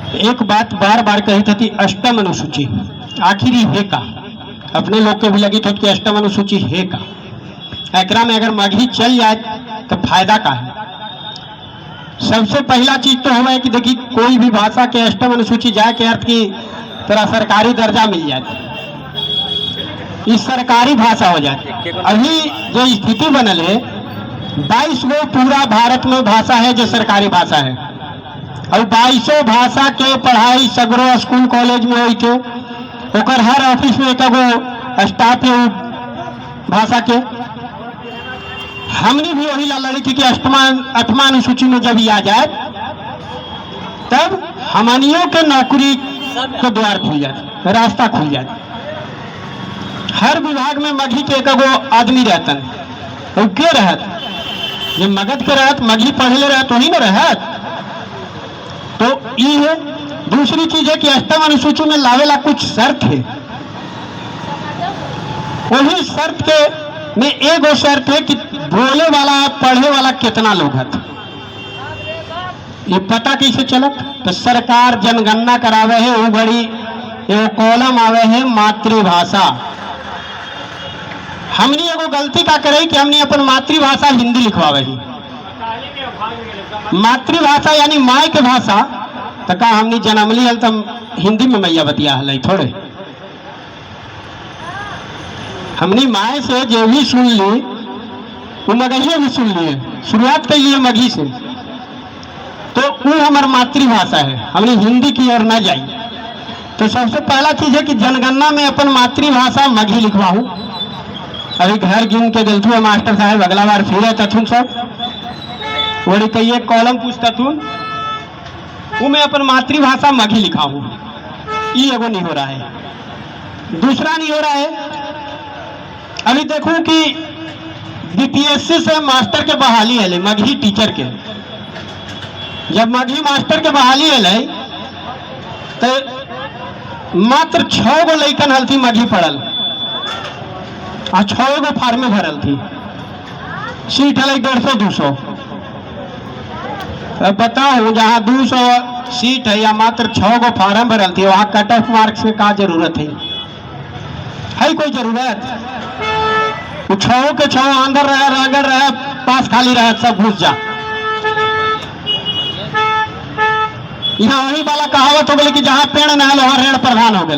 एक बात बार बार कही थी, अष्टम अनुसूची आखिर ही है का? अपने लोग के भी लगी थी कि अष्टम अनुसूची है का, एकरा में अगर मगही चल जाए तो फायदा का है। सबसे पहला चीज तो हुआ है कि देखी कोई भी भाषा के अष्टम अनुसूची जाए के अर्थ की तोरा सरकारी दर्जा मिल जाए, इस सरकारी भाषा हो जाए। अभी जो स्थिति बनल है, 22 गो पूरा भारत में भाषा है जो सरकारी भाषा है, और 22 भाषा के पढ़ाई सगरो स्कूल कॉलेज में हुई थे, ओकर हर ऑफिस में एक गो स्टाफ है उ भाषा के। हमने भी वही ला लड़ी थी कि अष्टमा आठवां अनुसूची में जब ये आ जाए तब हमनियों के नौकरी के द्वार खुल जाए, रास्ता खुल जाए। हर विभाग में मगही के एक गो आदमी रहतन, और के रहत? जे मगध के रहत, मगही पढ़ले रहत, वही न रहत। तो ये है। दूसरी चीज है कि अष्टम अनुसूची में लावेला कुछ शर्त है, वही शर्त के में एगो शर्त है कि बोले वाला पढ़े वाला कितना लोग हत, ये पता कैसे चलत? तो सरकार जनगणना करावे है, वो घड़ी एगो कॉलम आवे है मातृभाषा। हमनी एगो गलती का करे कि हमनी अपन मातृभाषा हिंदी लिखवावे ही, मातृभाषा यानी माय के भाषा। तो का हमनी जनमली हल तब हिंदी में मैया बतिया हल थोड़े? हमनी माय से जो भी सुन ली वो मगहिए भी सुन लिए, शुरुआत कैलिए मगही से, तो वो हमार मातृभाषा है, हमने हिंदी की ओर न जाई। तो सबसे पहला चीज है कि जनगणना में अपन मातृभाषा मगही लिखवाऊं। अभी घर गिन के गलथू है मास्टर साहब, अगला बार फिर तथुन सब वही कहिए कॉलम पूछतथुन, वो मैं अपन मातृभाषा मगही लिखाऊं। ये एगो नहीं हो रहा है। दूसरा नहीं हो रहा है, अभी देखूं कि बीपीएससी से मास्टर के बहाली है मगही टीचर के। जब मगही मास्टर के बहाली है तो मात्र 6 गो लैकन हल थी मगही पढ़ल, आ 6 गो फार्मे भरल थी, सीट हल 150-200। अब बताओ जहाँ 200 सीट है या मात्र 6 गो फार्म भरल थी, वहां कट ऑफ मार्क्स के का जरूरत है कोई जरूरत? वो 6 के 6 अंदर रहे, रगड़ रहे, पास खाली रहे, सब घुस जा। यहाँ वही वाला कहावत हो गई कि जहां पेड़ न हल वहां रेण प्रधान हो गए।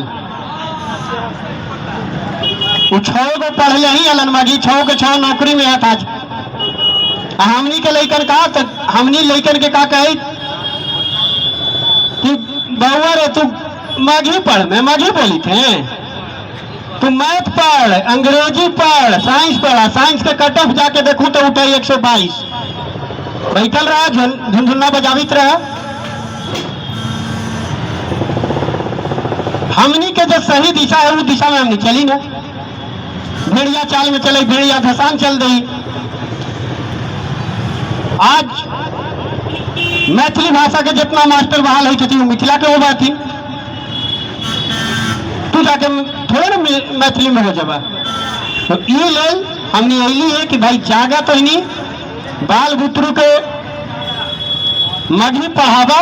वो 6 गो पढ़ले ही अलन मगी, 6 के 6 नौकरी में है आज। हमनी के लैकन का तो हमनी लैकन के का कही कि बउआ रे तू मगही पढ़, मैं मगही बोली थे, तू मैथ पढ़, अंग्रेजी पढ़, साइंस पढ़। साइंस के कट ऑफ जाके देखूं तो उठे 122। बैठल रहा झुनझुना बजावित रहा। हमनी के जो सही दिशा है वो दिशा में हमनी चली ना, भेड़िया चाल में चले, भेड़िया धसान चल दी। आज मैथिली भाषा के जितना मास्टर बहाल है वो मिथिला के हो बाती, तू जाके थोड़े ना मैथिली में हो जाबा। तो ये लेल हमने अली है कि भाई जागा तो नहीं, बाल बुतरू के मगही पढ़ावा,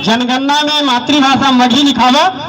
जनगणना में मातृभाषा मगही लिखावा।